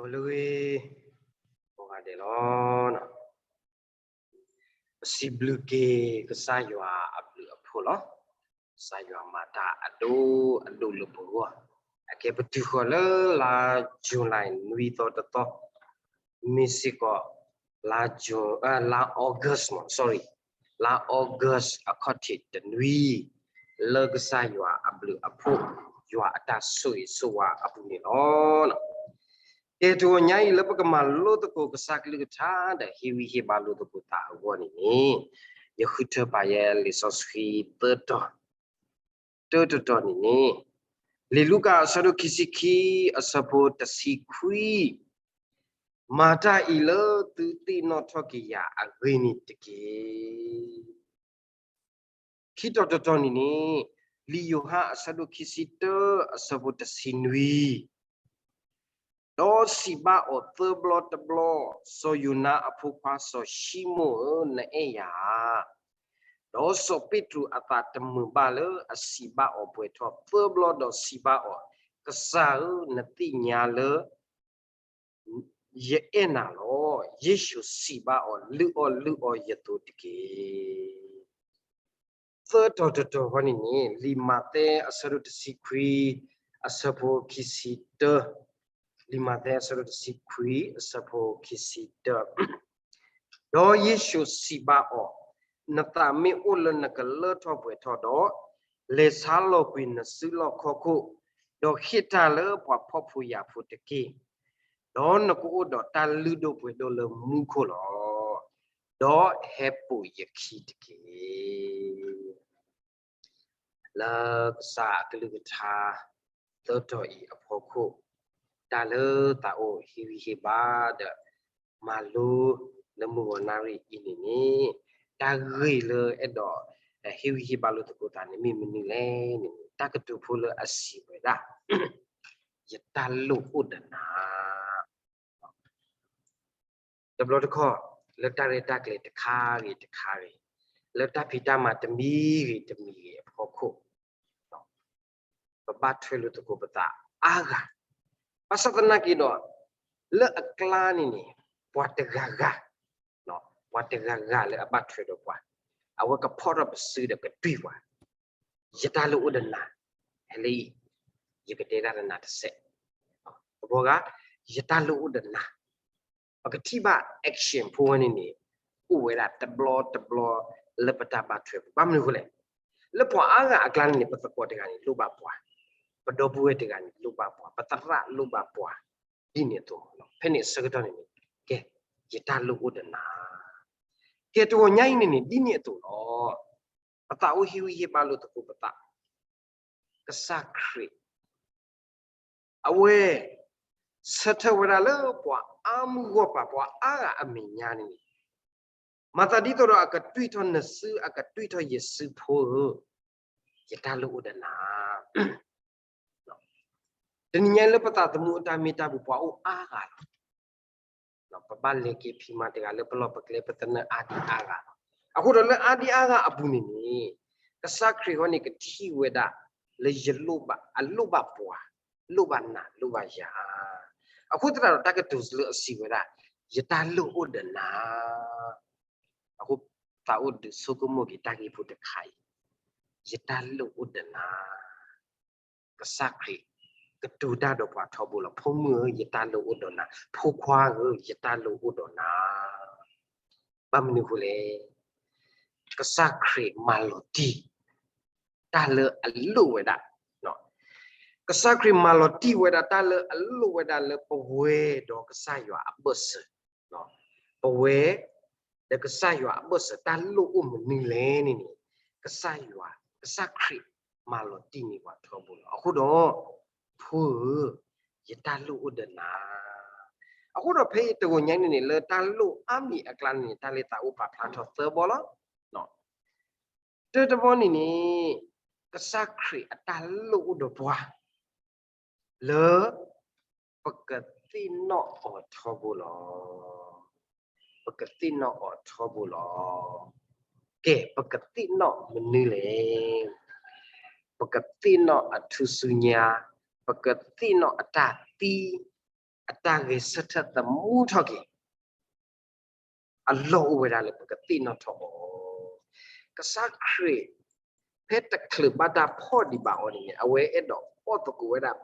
ဒီးလၢဂ့ၤ ကိးဂၤဒဲးလီၤ. ပစံးဘျုးက့ၤကစၢ်ယွၤအဘျုးအဖှိၣ်လီၤ. ကစၢ်ယွၤမၤတၢ်အဒိၣ်အဒိၣ်လၢပဂီၢ်, အကဲပတုၤဃီၤလၢလါ July နွံသီတသီ, မ့ၢ်စ့ၢ်ကီး လါ June လါ August မ့ၢ် sorry လါ August အခီၣ်ထံးတနွံ လၢကစၢ်ယွၤအဘျုးအဖှိၣ် ယွၤအတၢ်ဆိၣ်ဂ့ၤဆိၣ်ဝါအပူၤန့ၣ်လီၤ. ကဲ တဂီၤညါအံၤလၢပကမၤလိသကိးကစၢ်ကလုၢ်ကထါ ဒီးဟ့ၣ်ဂံၢ်ဟ့ၣ်ဘါလိာ်သကိးသးအဂီၢ်န့ၣ်န့ၣ်, ယဃုထၢပာ်ယဲလံာ်စီဆှံသၢတီၤ, တၢတတီၤန့ၣ်န့ၣ်, လံာ်လူၤကၣ်အဆၢဒိၣ်ခံဆံခံ အဆၢဖိတဆံခွံ, မၤတၢ်အံၤလၢသုသ့ၣ်နီၣ်ထီၣ်က့ၤယၤအဂ့ၢ်န့ၣ်တက့ၢ်. ခံတီၤတတီၤန့ၣ်န့ၣ်, လံာ်ယိၤဟၣ်အဆၢဒိၣ်ခံဆံတၢ အဆၢဖိတဆံနွံ, ဒီးစံးဘၣ်အီၤသၢဘျီတဘျီ, စီၤယိၤနါအဖိခွါစီၤၡံမိၣ်ဧၢ, နအဲၣ်ယၤဧါ. ဒီးစီၤပ့းတရူးအသးတမုာ်ဘၣ်လၢအစံးဘၣ်အီၤပှဲၤထီၣ်သၢဘျီဒီးစံးဘၣ်အီၤ, ကစၢ်ဧၢ, နသ့ၣ်ညါလၢ ယအဲၣ်နၤလီၤ. ယ့ၣ်ၡူးစံးဘၣ်အီၤ, လုၢ်အီၣ်လုၢ်အီ ယသိးတက့ၢ်. သၢတီၤတတီၤဃီန့ၣ်န့ၣ်, လံာ်မးသဲအဆၢဒိၣ်တဆံခွံ အဆၢဖိခံဆံတၢ, လံာ်မးသဲအဆၢဒိၣ်တဆံခွံ အဆၢဖိခံဆံတၢ, ဒီးယ့ၣ်ၡူးစံးဘၣ်အီၤ, နသးမ့ၢ်အိၣ်လၢနကလၢထီၣ်ပှဲၤထီၣ်ဒီး, လဲၤဆါလီၤကွံာ်နစုလီၢ်ခီၣ်ခိၣ်, ဒီးဃ့ၢ်တၢ်လၢပှၤဖှီၣ်ဖိယာ်ဖိတက့ၢ်. ဒီးနကအိၣ်ဒီးတၢ်လုၢ်ဒိၣ်ပှ့ၤဒိၣ်လၢမူခိၣ်လီၤ. ဒီးဟဲပိာ်ယခံတက့ၢ်. လၢကစၢ်အကလုၢ်ကထါ သၢတီၤအံၤအဖီခိၣ်, တၢ်လၢသးအိၣ်ဟ့ၣ်ဂံၢ်ဟ့ၣ်ဘါဒီး မၤလိလၢမုၢ်ဂီၤနၣ်ရံၣ်အံၤန့ၣ်န့ၣ်, တၢ်ဂ့ၢ်လၢအဲၣ်ဒိးဟ့ၣ်ဂံၢ်ဟ့ၣ်ဘါလိာ်သကိးသးန့ၣ် မ့ၢ်မနုၤလဲၣ်န့ၣ်, တၢ်ကတိၤဖိလၢအစံးဝဲဒၣ်, ယတၢ်လိၣ်အိၣ်ဒီးနၤ တဘျီတခီၣ်, လၢတၢ်ရဲၣ်တၢ်ကျဲၤတခါဂ့ၤတခါဂ့ၤ, လၢတၢ်ဖံးတၢ်မၤတမံၤဂ့ၤတမံၤဂ့ၤအဖီခိၣ်, ပဘၣ်ထွဲလိာ်သကိးပသးအါဂၤ, ဘၣ်ဆၣ်သနာ်က့ဒီး, လၢအကျါန့ၣ်န့ၣ်, ပှၤတဂၤဂၤ, ပှၤတဂၤဂၤလၢအဘၣ်ထွဲဒီးပှၤ, အဝဲကဖီၣ်ထီၣ်ပစုဒီးကတွံၢ်ပှၤ, ယတၢ်လိၣ်အိၣ်ဒီးနၤ, ဟဲလၢအံၤ, ယကတဲတၢ်ဒီးနၤတစဲး, တဘျီဂၤ, ယတၢ်လိၣ်အိၣ်ဒီးနၤ ပကထံၣ်ဘၣ် action ဖိဝဲန့ၣ်န့ၣ်, အိၣ်ဝဲဒၣ်တဘျီတဘျီလၢပတၢ်ဘၣ်ထွဲပူၤ, ဘၣ်မနုၤအဃိလဲၣ်, လၢပှၤအါဂၤအကျါန့ၣ်န့ၣ် ပသကိးတဂၤန့ၣ်လိၣ်ဘၣ်ပှၤ, ပဒီပုၢ်ဝဲၢ်တဂၤန့ၣ်လိၣ်ဘၣ်ပှၤ, ပသရၣ်လိၣ်ဘၣ်ပှၤ, ဒ်န့ၣ်အသိး, ဖဲန့ၣ်အဆၢကတီၢ်န့ၣ်န့ၣ်, ကဲ, ယတၢ်လိၣ်အိၣ်ဒီးနၤ, ကဲတဂီၤညါအံၤန့ၣ်န့ၣ် ဒ်န့ၣ်အသိးလီၤ. ပသးအိၣ်ဟ့ၣ်ဂံၢ်ဟ့ၣ်ဘါလိာ်သကိးပသး, ကစၢ်ခရံာ် အဝဲ ဆၢထၢၣ်ဝဲဒၣ်လၢပှၤအါမုၢ်ဂီၢ်ပၤ ပှၤအါဂၤအမဲာ်ညါန့ၣ်, မၤသးဒ်သိးဒီးအကတွံၢ်ထီၣ်နစု အကတွံၢ်ထီၣ်ယစုဖိဧၢ, ယတၢ်လိၣ်အိၣ်ဒီးနၤ တနံၤညါလၢပသးသမူအတၢ်မ့ၢ်တၢ်ပူၤ ပှၤအိၣ်အါဂၤလီၤ. ပဘၣ်လဲၤက့ၤဖံးမၤတဂၤလၢပလီၢ်ပကျဲ ပသနၢၣ်အါဒံအါဂၤလီၤ. အဃိဒီးလၢအါဒံအါဂၤအပူၤန့ၣ်န့ၣ်, ကစၢ်ခရံာ်အဂီၢ်န့ၣ် ကထံၣ်ဝဲဒၣ်လၢယလိၣ်ဘၣ်, အလိၣ်ဘၣ်ပှၤ, လိၣ်ဘၣ်နၤ လိၣ်ဘၣ်ယၤ. အဃိသတးဒီးတၢ်ကတိၤလၢအစံးဝဲဒၣ်, ယတၢ်လိၣ်အိၣ်ဒီးနၤ အဃိသးအိၣ်ဒုးဆိကမိၣ်က့ၤတၢ်ဂ့ၢ်ဖိတခါအံၤ, ယတၢ်လိၣ်အိၣ်ဒီးနၤ. ကစၢ်ခရံာ်ကတိၤတၢ်ဒီးပှၤထီဘိလီၤ. ဖိမုၣ်ဧၢ, ယတၢ်လိၣ်အိၣ်ဒီးနၤ. ဖိခွါဧၢ, ယတၢ်လိၣ်အိၣ်ဒီးနၤ. ဘၣ်မနုၤအဃိလဲၣ်, ကစၢ်ခရံာ်မၤလီၤတံၢ် တၢ်လၢအလိၣ်ဝဲဒၣ်, ကစၢ်ခရံာ်မၤလီၤတံၢ်ဝဲဒၣ်တၢ်လၢအလိၣ်ဝဲဒၣ်လၢပဝဲဒီးကစၢ်ယွၤအဘၢၣ်စၢၤ, ပဝဲဒီးကစၢ်ယွၤအဘၢၣ်စၢၤ တၢ်လိၣ်အိၣ်မနုၤလဲၣ်န့ၣ်န့ၣ်, ကစၢ်ယွၤ, ကစၢ်ခရံာ်မၤလီၤတံၢ်န့ၢ်ပှၤထီဘိလီၤ. အဃိဒီး, ဖိဧၢ, ယတၢ်လိၣ်အိၣ်ဒီးနၤ. အဃိဒီးဖဲအံၤတဂီၤညါန့ၣ်န့ၣ် လၢတၢ်လိၣ်အါမံၤအကျါန့ၣ်န့ၣ် တၢ်လၢသးအိၣ်ပာ်ဖျါထီၣ်သၢဘီလီၤ. တၢတဘီန့ၣ်န့ၣ်, ကစၢ်ခရံာ်အတၢ်လိၣ်အိၣ်ဒီးပှၤ လၢပကသ့ၣ်နီၣ်အီၤထီဘိလီၤ. ပကသ့ၣ်နီၣ်အီၤထီဘိလီၤ. ကဲ, ပကသ့ၣ်နီၣ်မနုၤလဲၣ်. ပကသ့ၣ်နီၣ်အထူၣ်စုညါ, ပကသ့ၣ်နီၣ်အတၢ်သံ, အတၢ်ဂဲၤဆၢထၢၣ်သမူထီၣ်က့ၤ အလီၢ်အိၣ်ဝဲဒၣ်လၢပကသ့ၣ်နီၣ်ထီၣ်အီၤ. ကစၢ်ခရံာ် ဖဲတချုးဘၣ်တၢ်ဖီၣ်ဒံးဘၣ်အီၤန့ၣ်န့ၣ် အဝဲအဲၣ်ဒိးအီၣ်သကိးဝဲဒၣ်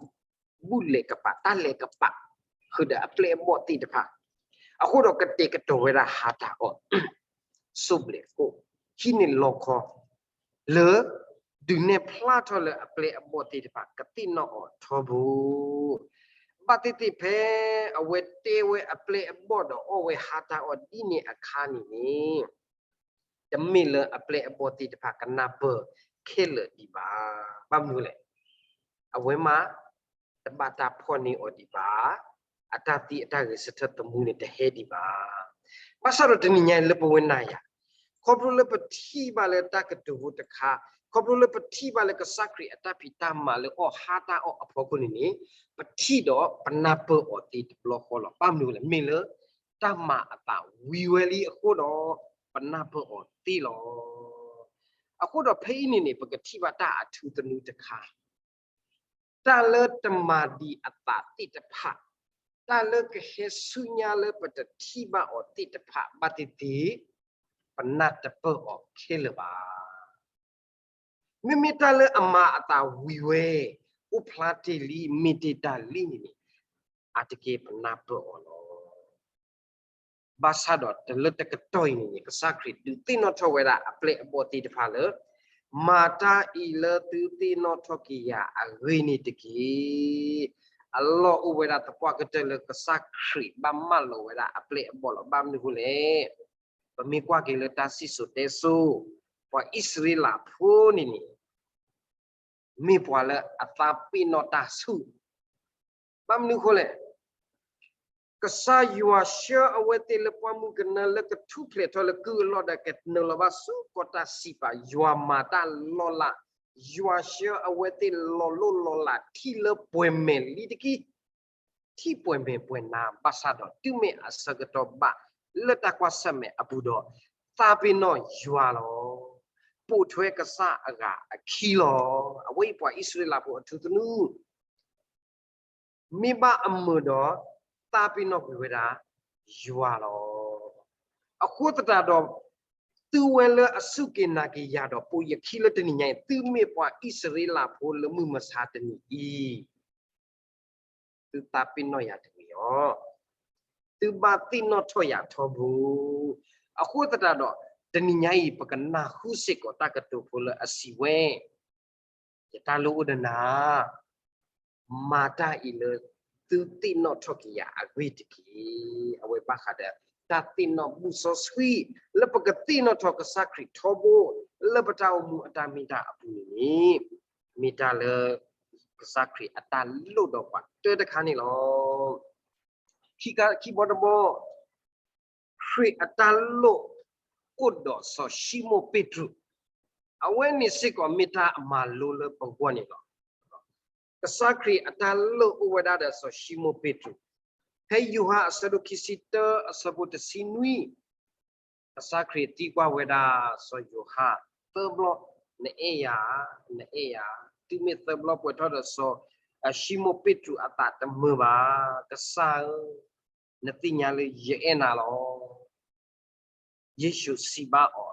ဘူၣ်လဲၤကပာ် တၢ်လဲၤကပာ် ဃုာ်ဒီးအပျဲၢ်အဘီၣ်သ့ၣ်တဖၣ်, အဃိဒီးကတဲာ်ကတီၤဝဲဒၣ်ဟါတၢ်အီၣ် စိၣ်ဘျဲးကိၣ် ဟံးန့ၢ်လီခီ လၢ ဒုးနဲၣ်ဖျါထီၣ်လၢအပျဲၢ်အဘီၣ်သ့ၣ်တဖၣ် ကသ့ၣ်နီၣ်အီၤထီဘိ ဘၣ်သ့ၣ်သ့ၣ်ဖဲ အဝဲတဲဝဲအပျဲၢ်အဘီၣ်ဒီးအီၣ်ဝဲဟါတၢ်အီၣ်ဒ်န့ၣ်အခါန့ၣ်န့ၣ် တမ့ၢ်လၢအပျဲၢ်အဘီၣ်သ့ၣ်တဖၣ်ကနၢ်ပၢၢ်ခဲလၢာ်ဒံးဘၣ်. ဘၣ်မနုၤလဲၣ်. အဝဲမး တဘၣ်တၢ်ဖီၣ်န့ၢ်အီၤဒံးဘၣ်. အတၢ်သံအတၢ်ဂဲၤဆၢထၢၣ်သမူန့ၣ်တဟဲဒံးဘၣ်. ဘၣ်ဆၣ်ဒီးတနံၤညါအံၤလၢပဝဲနၤယၤ ခီဖျိလၢပထံၣ်ဘၣ်လၢတၢ်ကတိၤဖိတခါ, ခီဖျိလၢပထံၣ်ဘၣ်လၢကစၢ်ခရံာ်အတၢ်ဖံးတၢ်မၤလၢအီၣ်ဟါတၢ်အီၣ်အဖီခိၣ်န့ၣ်န့ၣ်, ပထံၣ်ဒီးပနၢ်ပၢၢ်အီၤသ့တဘျီဃီလီၤ. ဘၣ်မနုၤလဲၣ်. မ့ၢ်လၢတၢ်မၤအသးဝံၤဝဲလံအဃိဒီး ပနၢ်ပၢၢ်အီၤသ့လီၤ. အဃိဒီးဖဲအံၤန့ၣ်န့ၣ် ပကထံၣ်ဘၣ်တၢ်အထူသနူတခါ တၢ်လၢတမၤဒံးအသးသ့ၣ်တဖၣ်, တၢ်လၢကဟဲဆူညါလၢပတထံၣ်ဘၣ်အီၤသ့ၣ်တဖၣ်ဘၣ်သ့ၣ်သ့ၣ်, ပနၢ်တပၢၢ်အီၤခဲလၢာ်ဘၣ်. မ့မ့ၢ်တၢ်လၢအမၤအသးဝံၤဝဲ, အိၣ်ဖျါတ့ၢ်လံ မ့ၢ်တ့ၢ်တၢ်လံန့ၣ်န့ၣ်, အါတက့ၢ်ပနၢ်ပၢၢ်အီၤလီၤ. ဘၣ်ဆၣ်ဒီးတလၢတကတီၢ်အံၤန့ၣ်န့ၣ် ကစၢ်ခရံာ်ဒုးသ့ၣ်နီၣ်ထီၣ်ဝဲဒၣ်အပျဲၢ်အဘီၣ်သ့ၣ်တဖၣ်လၢ မၤတၢ်အံၤလၢသုသ့ၣ်နီၣ်ထီၣ်က့ၤယၤအဂ့ၢ်န့ၣ်တက့ၢ်. အလီၢ်အိၣ်ဝဲဒၣ်သပှၢ်ကတၢၢ်လၢကစၢ်ခရံာ်ဘၣ်မၢလီၤဝဲဒၣ်အပျဲၢ်အဘီၣ်လီၤ. ဘၣ်မနုၤအဃိလဲၣ်. ပမ့ၢ်ကွၢ်က့ၤလၢတၢ်စံၣ်စိၤတဲစိၤ, ပှၤအံၣ်စရ့လးဖိန့ၣ်န့ၣ် မ့ၢ်ပှၤလၢအသးပ့ၤနီၣ်တၢ်ဆူၣ်, ဘၣ်မနုၤအဃိလဲၣ်. ကစၢ်ယွၤဆှၢအဝဲသ့ၣ်လၢပှၢ်မုၢ်ကနၢလၢကထူၣ်ဖျဲးထီၣ်လၢကုၢ်အလီၢ်ဒီးကနုာ်လီၤဘၣ်ဆူကီၢ်တၢ်စံးပာ်, ယွၤမၤတၢ်လီၤလး, ယွၤဆှၢအဝဲသ့ၣ်လီၤလိၢ်လီၤလးထံၣ်လၢပှဲၤမဲာ်လံတက့ၢ်. ထံၣ်ပှဲၤမဲာ်ပှဲၤနါဘၣ်ဆၣ်ဒီး တုၤမ့ၢ်အဆၢကတီၢ်ဘၣ်လၢတၢ်ကွၢ်ဆၢၣ်မဲာ်အပူၤဒီး သးပ့ၤနီၣ်ယွၤလီၤ. ပိာ်ထွဲကစၢ်အဂၤအခံလီၤ. အဝဲအံၤပှၤအံၣ်စရ့လးဖိအထူသနူ မ့ၢ်ဘၣ်အမုာ်ဒီး သးပ့ၤနီၣ်ကွံာ်ဝဲဒၣ်ယွၤလီၤ. အဃိသတးဒီး သုဝဲလၢအစူၢ်က့ၤနာ်က့ၤယၤဒီး ပိာ်ယခံလၢတနံၤညါအံၤ သုမ့ၢ်ပှၤအံၣ်စရ့လးဖိလၢမုၢ်မဆါတနံၤအံၤ သုသးပ့ၤနီၣ်ယၤတဂ့ၤအီၤ, သုဘၣ်သ့ၣ်နီၣ်ထီၣ်ယၤထီဘိ. အဃိသတးဒီး တနံၤညါအံၤ ပကနၢ်ဟူစ့ၢ်ကီးတၢ်ကတိၤဖိလၢအစံးဝဲ, ယတၢ်လိၣ်အိၣ်ဒီးနၤ, မၤတၢ်အံၤလၢသုသ့ၣ်နီၣ်ထီၣ်က့ၤယၤအဂ့ၢ်တက့ၢ်. အဝဲဘၣ်ဃးဒီး တၢ်သ့ၣ်နီၣ်ဘူၣ်စီဆှံ လၢပကသ့ၣ်နီၣ်ထီၣ်ကစၢ်ခရံာ်ထီဘိ လၢပတၢ်အိၣ်မူအတၢ်မ့ၢ်တၢ်အပူၤန့ၣ်န့ၣ် မ့ၢ်တၢ်လၢ ကစၢ်ခရံာ်အတၢ်လိၣ်ဒီးပှၤတၢတခါန့ၣ်လီၤ. ခံဘီတဘီ ခရံာ်အတၢ်လိၣ်အိၣ်ဒီးစီၤၡံမိၣ်ပ့းတရူး, အဝဲန့ၣ်စ့ၢ်ကီးမ့ၢ်တၢ်အမၤလိလၢပဂီၢ်န့ၣ်လီၤ. ကစၢ်ခရံာ်အတၢ်လိၣ်အိၣ်ဝဲဒၣ်ဒီးစီၤၡံမိၣ်ပ့းတရူး, ဖဲယိၤဟၣ်အဆၢဒိၣ်ခံဆံတၢအဆၢဖိတဆံနွံ ကစၢ်ခရံာ်သံကွၢ်ဝဲဒၣ်စီၤယိၤဟၣ်သၢဘျီ, နအဲၣ်ယၤ, နအဲၣ်ယၤ, တုၤမ့ၢ်သၢဘျီပှဲၤထီၣ်ဒီးစီၤၡံမိၣ်ပ့းတရူးအသးတမုာ်ဘၣ်, ကစၢ်ဧၢ, နသ့ၣ်ညါလၢယအဲၣ်နၤလီၤ. ယ့ၣ်ၡူးစံးဘၣ်အီ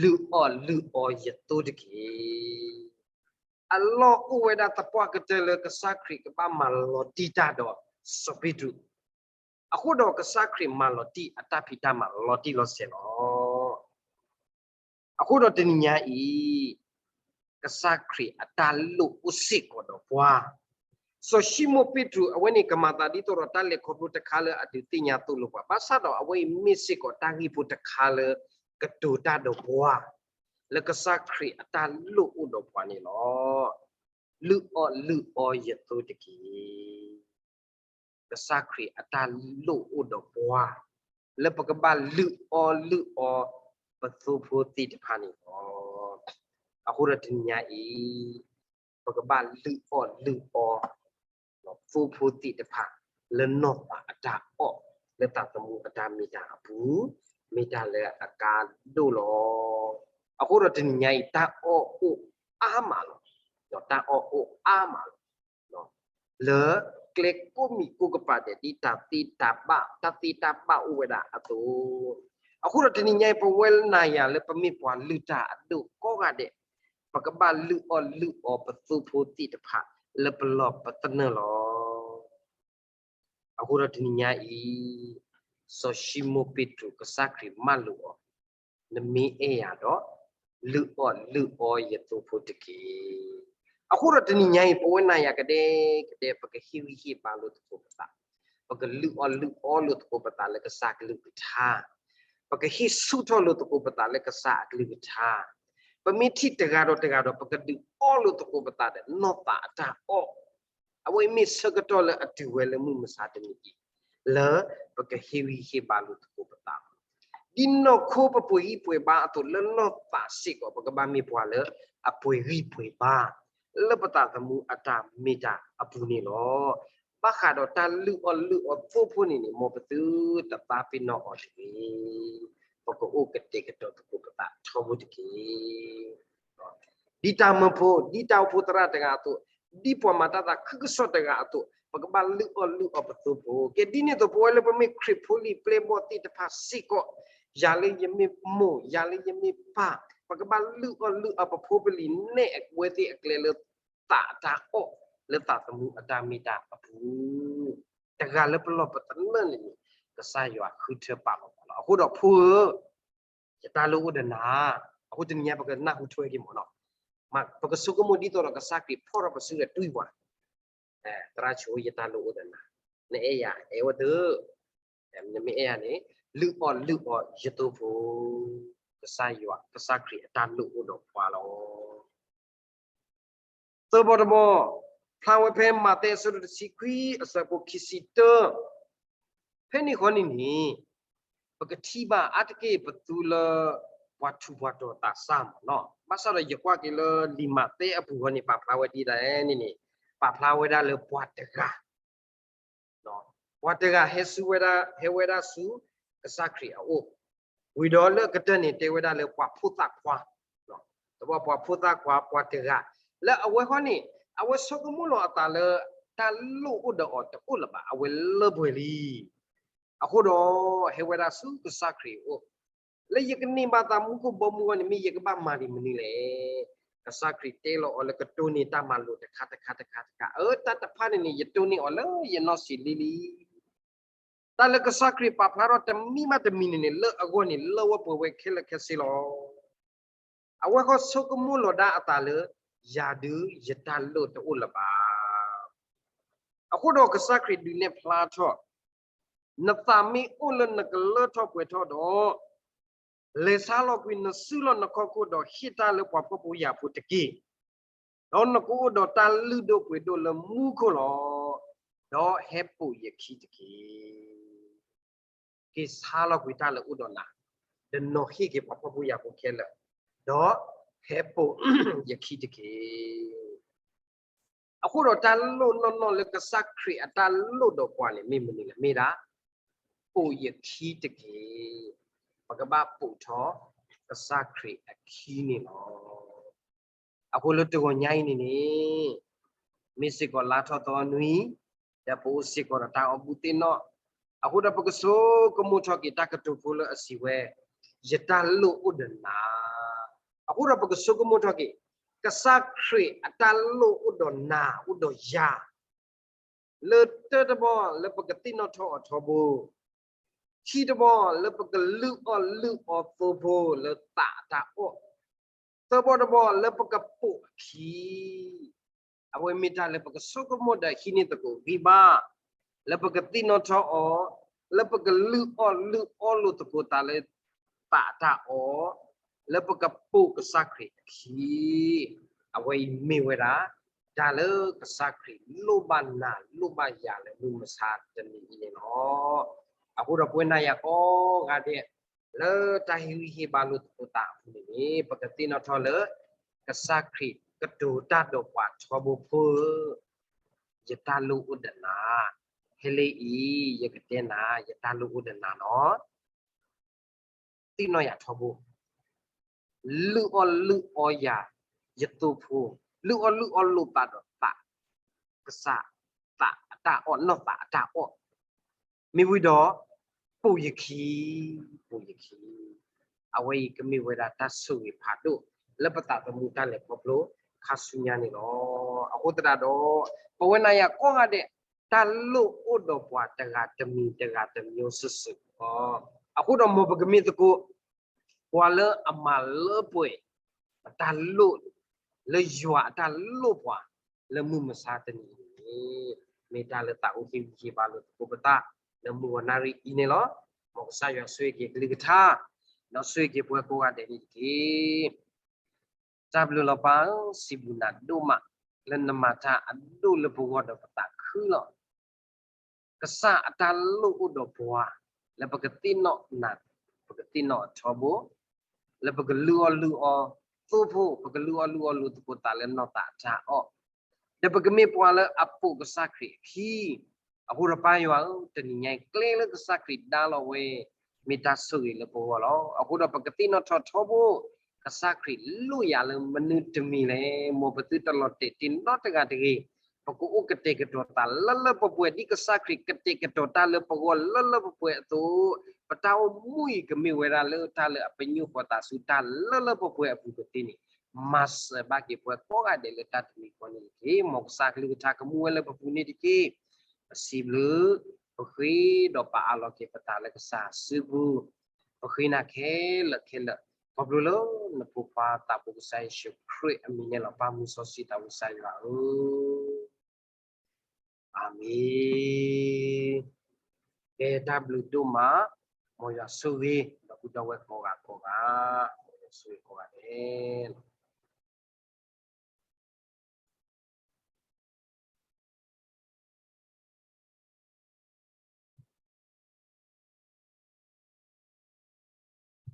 ၤ, လုၢ်အီၣ်လုၢ်အီယသိတက့ၢ်. အလီၢ်အိၣ်ဝဲဒၣ်သပှၢ်ကတၢၢ်လၢကစၢ်ခရံာ်ကဘၣ်မၤလီၤတံၢ်တၢ်ဒီးစီၤပ့းတရူး, အဃိဒီးကစၢ်ခရံာ်မၤလီၤတံၢ်အတၢ်ဖံးတၢ်မၤလီၤတံၢ်လီၤဆဲးလီၤ. အဃိဒီးတနံၤညါအံၤ ကစၢ်ခရံာ်အတၢ်လိၣ်အိၣ်စ့ၢ်ကီးဒီးပှၤ, စီၤၡံမိၣ်ပ့းတရူး အဝဲန့ၣ်ကမၤသးဒ်သိးဒီးတၢ်လဲၤခီဖျိတခါလၢအဒုးသ့ၣ်ညါသိၣ်လိပှၤ, ဘၣ်ဆၣ်ဒီးအဝဲအံၤမ့ၢ်စ့ၢ်ကီးတၢ်ဂ့ၢ်ဖိတခါလၢ ကတိၤတၢ်ဒီးပှၤ, လၢကစၢ်ခရံာ်အတၢ်လိၣ်အိၣ်ဒီးပှၤန့ၣ်လီၤ. လုၢ်အီၣ်လုၢ်အီယသိတက့ၢ်. ကစၢ်ခရံာ်အတၢ်လိၣ်အိၣ်ဒီးပှၤ လၢပကဘၣ်လုၢ်အီၣ်လုၢ်အီပသိဖိသ့ၣ်တဖၣ်န့ၣ်လီၤ. အဃိဒီးတနံၤညါအံၤ ပကဘၣ်လုၢ်အီၣ်လုၢ်အီ သိဖိသ့ၣ်တဖၣ် လၢနီၢ်သးအတၢ်အီၣ် လၢသးသမူအတၢ်မ့ၢ်တၢ်အပူၤ မ့ၢ်တၢ်လၢအကါဒိၣ်လီၤ. အဃိဒီးတနံၤညါအံၤ တၢ်အီၣ်အိၣ်အါမးလီၤ. ဒီးတၢ်အီၣ်အိၣ်အါမးလီၤ. လၢ ပကလဲၤဆူကျဲကိးမံၤကိးကပၤဒဲး ဒ်တၢ်သ့တၢ်ဘၣ် တၢ်သ့တၢ်ဘၣ်အိၣ်ဝဲဒၣ်အသိး, အဃိဒီးတနံၤညါအံၤ ပဝဲနၤယၤလၢပမ့ၢ်ပှၤလုၢ်တၢ်အဒိၣ်ကိးဂၤဒဲး, ပကဘၣ်လုၢ်အီၣ်လုၢ်အီပသိဖိသ့ၣ်တဖၣ်လၢပလီၢ်ပသနၢၣ်လီၤ. အဃိဒီးတနံၤညါအံၤ, စီၤၡံမိၣ်ပ့းတရူး ကစၢ်ခရံာ်မၢလိာ်အီၤ, နမ့ၢ်အဲၣ်ယၤဒီး, လုၢ်အီၣ်လုၢ်အီယသိဖိတက့ၢ်. အဃိဒီးတနံၤညါအံၤ ပဝဲနၤယၤကဒဲကဒဲ ပကဟ့ၣ်ဂံၢ်ဟ့ၣ်ဘါလိာ်သကိးပသး, ပကလုၢ်အီၣ်လုၢ်အီလိာ်သကိးပသးလၢကစၢ်ကလုၢ်ကထါ, ပကဟ့ၣ်ဆူၣ်ထီၣ်လိာ်သကိးပသးလၢကစၢ်အကလုၢ်ကထါ, ပမ့ၢ်ထံၣ်တဂၤဒီးတဂၤဒီး ပကဒုးအီၣ်လိာ်သကိးပသးဒီးနီၢ်သးအတၢ်အီၣ်, အဝဲအံၤမ့ၢ်ဆၢကတီၢ်လၢအတုၤဝဲလၢမုၢ်မဆါတနံၤအံၤ, လၢပကဟ့ၣ်ဂံၢ်ဟ့ၣ်ဘါလိာ်သကိးပသး, ဒ်နီၢ်ခိပပှဲၤဂံၢ်ပှဲၤဘါအသိး လၢနီၢ်သးစ့ၢ်ကီး ပကဘၣ်မ့ၢ်ပှၤလၢအပှဲၤဂံၢ်ပှဲၤဘါ လၢပသးသမူအတၢ်မ့ၢ်တၢ်အပူၤန့ၣ်လီၤ. ဘၣ်ဃးဒီးတၢ်လုၢ်အီၣ်လုၢ်အီသိဖိန့ၣ်န့ၣ် မ်ပသုတသးပ့ၤနီၣ်အီၤတဂ့ၤ. ပကအိၣ်ကတဲာ်ကတီၤသကိးပသးထီဘိတက့ၢ်. ဒ်တၢ်မၢဖိ, ဒ်တၢ်အိၣ်ဖှိၣ်သရၣ်တဂၤအသိး, ဒ်ပှၤမၤတၢ်သးခုကစီၣ်တဂၤအသိး, ပကဘၣ်လုၢ်အီၣ်လုၢ်အီပသိဖိ. ကဲဒ်န့ၣ်အသိး ပဝဲလၢပမ့ၢ်ခရံာ်ဖိလံၤပျဲၢ်ဘီၣ်သ့ၣ်တဖၣ်စ့ၢ်ကီး, ယၤလၢယမ့ၢ်မိၢ်, ယၤလၢယမ့ၢ်ပၢ်, ပကဘၣ်လုၢ်အီၣ်လုၢ်အီပဖိပလံၤနဲၣ်အဝဲသ့ၣ်အကျဲလၢသးအတၢ်အီၣ်, လၢသးသမူအတၢ်မ့ၢ်တၢ်အပူၤ, တဂၤလၢပလီၢ်ပသနၢၣ်န့ၣ်န့ၣ်, ကစၢ်ယွၤဃုထၢပာ်လီၤပှၤလီၤ. အဃိဒီးဖိဧၢ, ယတၢ်လိၣ်အိၣ်ဒီးနၤ, အဃိတနံၤညါပကနၢ်ဟူထွဲက့ၤမၢ်နီၤ, ပကဆိကမိၣ်ဒ်သိးဒီးကစၢ်ခရံာ်ဖီၣ်ထီၣ်ပစုဒီးတွံၢ်ပှၤ, သရၣ်ဆိ ယတၢ်လိၣ်အိၣ်ဒီးနၤ, နအဲၣ်ယၤ အဲၣ်ဝဲသ့, နမ့ၢ်အဲၣ်ယၤန့ၣ်, လုၢ်အီၣ်လုၢ်အီယသိဖိ, ကစၢ်ယွၤ ကစၢ်ခရံာ်အတၢ်လိၣ်အိၣ်ဒီးပှၤလီၤ. သၢဘီတဘီ, ဖျါဝဲဖဲမးသဲအဆၢဒိၣ်တဆံခွံအဆၢဖိခံဆံတၢ, ဖဲန့ၣ်ဃီန့ၣ်န့ၣ်, ပကထံၣ်ဘၣ်အါတက့ၢ်ပသူလၢပှၤထူးပှၤတီၤသးစၢ်မၢ်နီၤ, ဘၣ်ဆၣ်ဒီးယကွၢ်က့ၤလၢလံာ်မးသဲအပူၤဃီန့ၣ် ပာ်ဖျါဝဲဒ်လဲၣ်န့ၣ်န့ၣ်, ပာ်ဖျါဝဲဒၣ်လၢပှၤတဂၤ ပှၤတဂၤဟဲဆူဝဲဒၣ်, ဟဲဝဲဒၣ်ဆူကစၢ်ခရံာ်အအိၣ်, ဝံၤဒီးလၢအကတၢၢ်န့ၣ် တဲဝဲဒၣ်လၢပှၤဖိသၣ်ခွါ, တဘၣ်ပှၤဖိသၣ်ခွါ ပှၤတဂၤ, လၢအဝဲဃီန့ၣ်, အဝဲဆိကမိၣ်လီၤအသးလၢ, တၢ်လိၣ်အိၣ်ဒီးအီၤတအိၣ်လၢၤဘၣ် အဝဲလၢပှဲၤလံ, အဃိဒီး, ဟဲဝဲဒၣ်ဆူကစၢ်ခရံာ်အအိၣ်, လၢယကန့ၢ်ဘၣ်သးမူခိၣ်ဘီမုၢ်အဂီၢ်န့ၣ် မ့ၢ်ယကဘၣ်မၤဒ်မနုၤလဲၣ်. ကစၢ်ခရံာ်တဲလီၤအီၤလၢကတိၢ်န့ၢ်တၢ်မၤလိာ်တခါတခါတခါတခါ, အၢ တၢ်တဖၣ်န့ၣ်န့ၣ် ယတိၢ်န့ၢ်အီၤလၢယနီၢ်ဆံးလံလံ. တၢ်လၢကစၢ်ခရံာ်ပာ်ဖျါထီၣ်တမံၤဘၣ်တမံၤန့ၣ်န့ၣ် လၢအဂီၢ်န့ၣ် လၢဝဲပှဲၤဝဲခဲလၢာ်ခဲဆ့လီၤ. အဝဲဃီဆိကမိၣ်လီၤဒၣ်အသးလၢ, ယၤဒုးယတၢ်လိၣ်တအိၣ်လၢၤဘၣ်. အဃိဒီးကစၢ်ခရံာ်ဒုးနဲၣ်ဖျါထီၣ်, နသးမ့ၢ်အိၣ်လၢနကလၢထီၣ်ပှဲၤထီၣ်ဒီး, လဲၤဆါလီၤကွံာ်နစုလီၢ်နခီၣ်ခိၣ်ဒီးဟ့ၣ်တၢ်လၢပှၤဖှီၣ်ဖိယာ်ဖိတက့ၢ်. ဒီးနကအိၣ်ဒီးတၢ်လုၢ်ဒိၣ်ပှ့ၤဒိၣ်လၢမူခိၣ်လီၤ. ဒီးဟဲပိာ်ယခံတက့ၢ်. က့ၤဆါလီၤကွံာ်တၢ်လၢအိၣ်ဒီးနၤ, ဒီးနီၤဟ့ၣ်က့ၤပှၤဖှီၣ်ဖိယာ်ဖိခဲလၢာ်, ဒီးဟဲပိာ်ယခံတက့ၢ်. အဃိဒီးတၢ်လိၣ်နီၢ်နီၢ်လၢကစၢ်ခရံာ်အတၢ်လိၣ်ဒီးပှၤန့ၣ် မ့ၢ်မနုၤလဲၣ်, မ့ၢ်ဒၣ်, ပိာ်ယခံတက့ၢ်. ပကဘၣ်ပိာ်ထီၣ်ကစၢ်ခရံာ်အခံန့ၣ်လီၤ. အဃိလၢတဂီၤညါအံၤန့ၣ်န့ၣ်, မ့ၢ်စ့ၢ်ကီးလါထီၣ်သီနွံ, ဒီးပအိၣ်စ့ၢ်ကီးဒီးတၢ်အီၣ်ဘူၣ်သ့ၣ်နီၣ်, အဃိဒီးပကဆိကမိၣ်ထီၣ်က့ၤတၢ်ကတိၤဖိလၢအစံးဝဲ, ယတၢ်လိၣ်အိၣ်ဒီးနၤ, အဃိဒီးပကဆိကမိၣ်ထီၣ်က့ၤ, ကစၢ်ခရံာ်အတၢ်လိၣ်အိၣ်ဒီးနၤအိၣ်ဒီးယၤ လၢတၢတဘီလၢပကသ့ၣ်နီၣ်ထီၣ်အီၤထီဘိ, ခံတဘီလၢပကလုၢ်အီၣ်လုၢ်အီသိဖိလၢသးအတၢ်အီၣ်, သၢဘီတဘီလၢပကပိာ်အခံ အဝဲမ့ၢ်တၢ်လၢပကဆိကမိၣ်ဒီးဟံးန့ၢ်သကိးဂံၢ်ဘါ, လၢပကသ့ၣ်နီၣ်ထီၣ်အီၤ, လၢပကလုၢ်အီၣ်လုၢ်အီလိာ်သကိးသးလၢသးအတၢ်အီၣ်, လၢပကပိာ်ကစၢ်ခရံာ်အခံ, အဝဲအံၤမ့ၢ်ဝဲဒၣ်, တၢ်လၢကစၢ်ခရံာ်လိၣ်ဘၣ်နၤလိၣ်ဘၣ်ယၤလၢမုၢ်မဆါတနံၤအံၤန့ၣ်လီၤ. အဃိဒီးပဝဲနၤယၤကိးဂၤဒဲး, လၢတၢ်ဟ့ၣ်ဂံၢ်ဟ့ၣ်ဘါလိာ်သကိးသးအပူၤန့ၣ်န့ၣ် ပကသ့ၣ်နီၣ်ထီၣ်လၢ ကစၢ်ခရံာ်ကတိၤတၢ်ဒီးပှၤထီဘိဖိဧၢ, ယတၢ်လိၣ်အိၣ်ဒီးနၤ, ဖဲလၢအံၤ ယကတဲနၤ ယတၢ်လိၣ်အိၣ်ဒီးနၤလီၤ. သ့ၣ်နီၣ်ယၤထီဘိ, လုၢ်အီၣ်လုၢ်အီယၤ, ယသိဖိ, လုၢ်အီၣ်လုၢ်အီလိာ်သးဒီးသး, ကစၢ်, သး, တၢ်အီၣ်နီၢ်သးအတၢ်အီၣ်, မ့ၢ်ဝံၤဒီး ပိာ်ယခံ, ပိာ်ယခံ, အဝဲအံၤကမ့ၢ်ဝဲဒၣ်တၢ်ဆိၣ်ဂ့ၤဖးဒိၣ် လၢပသးသမူတၢ်လဲၤခီဖျိခါဆူညါန့ၣ်လီၤ. အဃိသတးဒီး ပဝဲနၤယၤကိးဂၤဒဲး တၢ်လိၣ်အိၣ်ဒီးပှၤတဂၤတမံၤတဂၤတမျိုးစုာ်စုာ်လီၤ. အဃိဒီးမ်ပကမ့ၢ်သကိး ပှၤလၢအမၤလၢပှဲၤ ပတၢ်လိၣ် လၢယွၤအတၢ်လိၣ်ပှၤ လၢမုၢ်မဆါတနံၤအံၤန့ၣ် မ့ၢ်တၢ်လၢသးအိၣ်ဟ့ၣ်ဂံၢ်ဟ့ၣ်ဘါလိာ်သကိးပသး လၢမုၢ်ဂီၤနၣ်ရံၣ်အံၤန့ၣ်လီၤ. မ်ကစၢ်ယွၤဆိၣ်ဂ့ၤက့ၤအကလုၢ်ကထါ ဒီးဆိၣ်ဂ့ၤက့ၤပဝဲကိးဂၤဒဲးန့ၣ်တက့ၢ်. တၢ်ဘျုးလီၤပၢ်ဧၢ, စံးဘျုးနၤဒိၣ်မး လၢနမၤတၢ်အဒိၣ်လၢပဂီၢ်ဒီးပသးခုလီၤ. ကစၢ်အတၢ်လိၣ်အိၣ်ဒီးပှၤ လၢပကသ့ၣ်နီၣ်နၤ, ပကသ့ၣ်နီၣ်အထီဘိ, လၢပကလုၢ်အီၣ်လုၢ်အီသိဖိ, ပကလုၢ်အီၣ်လုၢ်အီလိာ်သကိးသးလၢနီၢ်သးအတၢ်အီၣ်, ဒီးပကမ့ၢ်ပှၤလၢအပိာ်ကစၢ်ခရံာ်အခံ, အဃိဒီးပၢ်ယွၤဧၢ, တနံၤညါအံၤကျဲလၢကစၢ်ခရံာ်ဒါလီၤဝဲ မ့ၢ်တၢ်ဆိၣ်ဂ့ၤလၢပဂီၢ်လီၤ. အဃိဒီးပကသ့ၣ်နီၣ်ထီၣ်ထီဘိ, ကစၢ်ခရံာ်လိၣ်ယၤလၢမနုၤတမံၤလဲၣ်. မ်ပသုတလီၤတဲာ်တ့ၢ်နီတဂၤတဂ့ၤ, ပကအိၣ်ကတဲာ်ကတီၤသးလၢလၢပှဲၤပှဲၤ ဒ်ကစၢ်ခရံာ်ကတဲာ်ကတီၤတၢ်လၢပဂီၢ်လၢလၢပှဲၤပှဲၤအသိး, ပတၢ်အိၣ်မူအံၤကမ့ၢ်ဝဲဒၣ်လၢတၢ်လၢအပညိၣ်ဃီၤသးဆူတၢ်လၢလၢပှဲၤပှဲၤအပူၤကသ့န့ၣ်, မၤစၢၤဘၣ်က့ၤပဝဲကိးဂၤဒဲးလၢတၢ်တမံၤဃီန့ၣ်တက့ၢ်. မ်ကစၢ်ကလုၢ်ကထါကမူဝဲလၢပပူၤန့ၣ်တက့ၢ်. ပစံးဘျုး, ပဃ့ဒီးပာ်အးလီၤက့ၤပသးလၢကစၢ်အစုပူၤ, ပဃ့နၤခဲလၢာ်ခဲလၢာ်, ခီဖျိလၢနဖိခွါသးဘိကစၢ်ယ့ၣ်ၡူးခရံာ်အမံၤန့ၣ်လီၤ. ပၢ်မုၢ်စီဆှံသးဘိကစၢ်ယွၤဧၢ, အၤမ့ၣ်. ကဲတၢ်ဘျုးဒိၣ်မး, မ်ယွၤဆိၣ်ဂ့ၤ ဒီပုၢ်ဒီဝဲၢ်ကိးဂၤကိးဂၤ, မ်ယွၤဆိၣ်ဂ့ၤကိးဂၤဒဲးလီၤ.